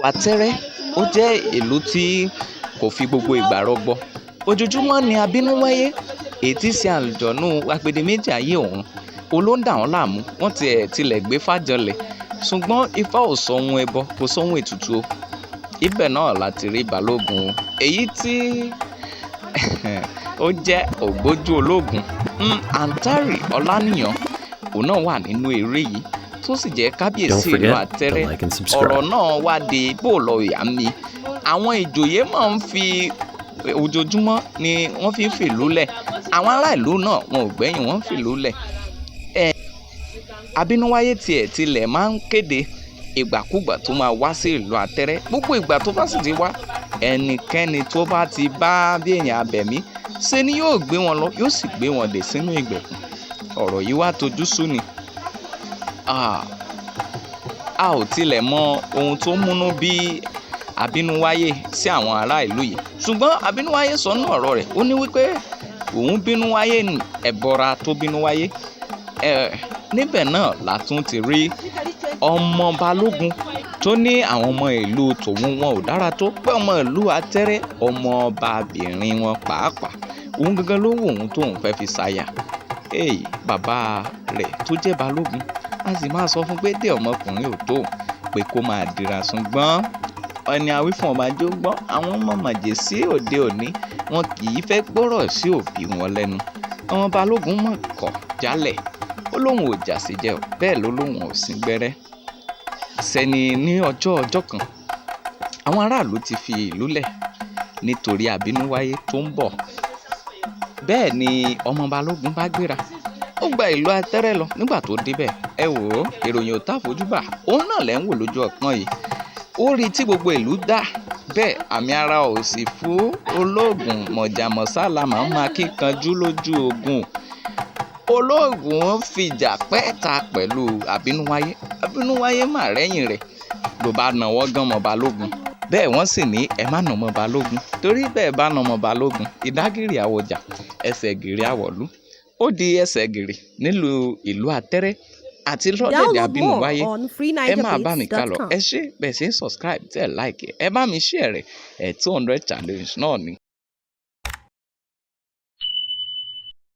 Atẹ́rẹ́, ó jẹ́ ìlú tí kò fi gbogbo ìgbà rọgbọ. Ojoojúmọ́ ni Abínúwáyé, èyí tí í ṣe àlùjọ̀nnú agbede-méjì ayé òun, òun ló ń dà wọ́n láàmú. Wọ́n tiẹ̀ tilẹ̀ gbé fájọlẹ̀, ṣùgbọ́n Ifá ò sọ ohun ẹbọ, kò sọ ohun ètùtù o. Ibẹ̀ náà la ti rí Balógun, èyí tí ó jẹ́ ògbójú ológun. Antari Ọláníyan, òun náà wà nínú eré yìí, tó sì jẹ́ Don't kábíyèsí ìlú forget to Atẹ́rẹ́. like and Ọ̀rọ̀ subscribe. náà wá di bó lọ ìyá mi. Àwọn ìjòyè máa ń fi ojoojúmọ́ ni wọ́n fi ń fìlú lẹ̀. Àwọn ará ìlú náà, wọn ò gbẹ́yìn, wọ́n ń fìlú lẹ̀. Abínúwáyé tiẹ̀ tilẹ̀ máa ń kéde ìgbàkúgbà tó máa wá sí ìlú Atẹ́rẹ́. Gbogbo ìgbà tó bá sì ti wá, ẹnikẹ́ni tó bá ti bá bí èèyàn abẹ̀mí ṣe ni yóò gbé wọn lọ, yóò sì gbé wọn dè sínú ìgbèkùn. Ọ̀rọ̀ yìí wá tojú sú ni. A ò tilẹ̀ mọ ohun tó múnú bí Abínúwáyé sí àwọn ará ìlú yìí, ṣùgbọ́n Abínúwáyé sọ nínú ọ̀rọ̀ rẹ̀, ó ní wípé òun bínú wáyé ní ẹ̀bọra tó bínú wáyé. Níbẹ̀ náà la tún ti rí ọmọ Balógun tó ní àwọn ọmọ ìlú tòun wọn ò dára tó, pé ọmọ ìlú Atẹ́rẹ́, ọmọ ọbabìnrin wọn pàápàá, òun gangan ló wù òun tóun fẹ́ fi ṣaya. Hey, bàbá rẹ̀ tó jẹ́ Balógun a sì máa sọ fún pé dé ọmọkùnrin ò tó pé kó máa dira, ṣùgbọ́n ẹni a wí fún ọba jó gbọ́. Àwọn ọmọ màjèsí òde òní, wọn kì í fẹ́ gbọ́rọ̀ sí òbí wọn lẹ́nu. Ọmọ Balógun mọ̀ kọ̀ jálẹ̀, ó lóun ò jà sí jẹ́, bẹ́ẹ̀ ló lóun ò sín gbẹ́rẹ́ sẹ́ni. Ní ọjọ́ ọjọ́ kan, àwọn aráàlú ti fi ìlú lẹ̀ nítorí Abínúwáyé tó ń bọ̀. Bẹ́ẹ̀ ni ọmọ Balógun bá gbéra, ó gba ìlú Atẹ́rẹ́ lọ. Nígbà tó débẹ̀, ẹ wò ó, ìròyìn ò tá àfojúbà, òun náà lẹ́ ń wò lójú ọpọ́n yìí. Ó rí tí gbogbo ìlú dà bẹ́ẹ̀, àmì ara ò sì fún olóògùn mọ̀jàmọ́sálà máa ń máa kíkanjú lójú ogun. Olóògùn fìjà pẹ́ẹ́ta pẹ̀lú Abínúwáyé. Abínúwáyé mà rẹ́yìn rẹ̀, ló bá nawọ́ gan mọ́ Balógun. Bẹ́ẹ̀ wọ́n sì ní ẹ má nà mọ́ Balógun, torí bẹ́ẹ̀ bá nà mọ́ Balógun, ìdágìrì àwọ̀jà, ẹsẹ̀ gìrì àwọ̀lú. Ó di ẹsẹ̀ gìrì nílùú ìlú Atẹ́rẹ́ àti lọ́dẹ̀dẹ̀ Download more Abínúwáyé. on Ẹ máa bá mi kálọ. freenigerbeats.com. Ẹ ṣé bẹ́ẹ̀ ṣe ń subscribe, tẹ́ ẹ like, ẹ bá mi share rẹ̀. Ẹ 200 challenge náà ni.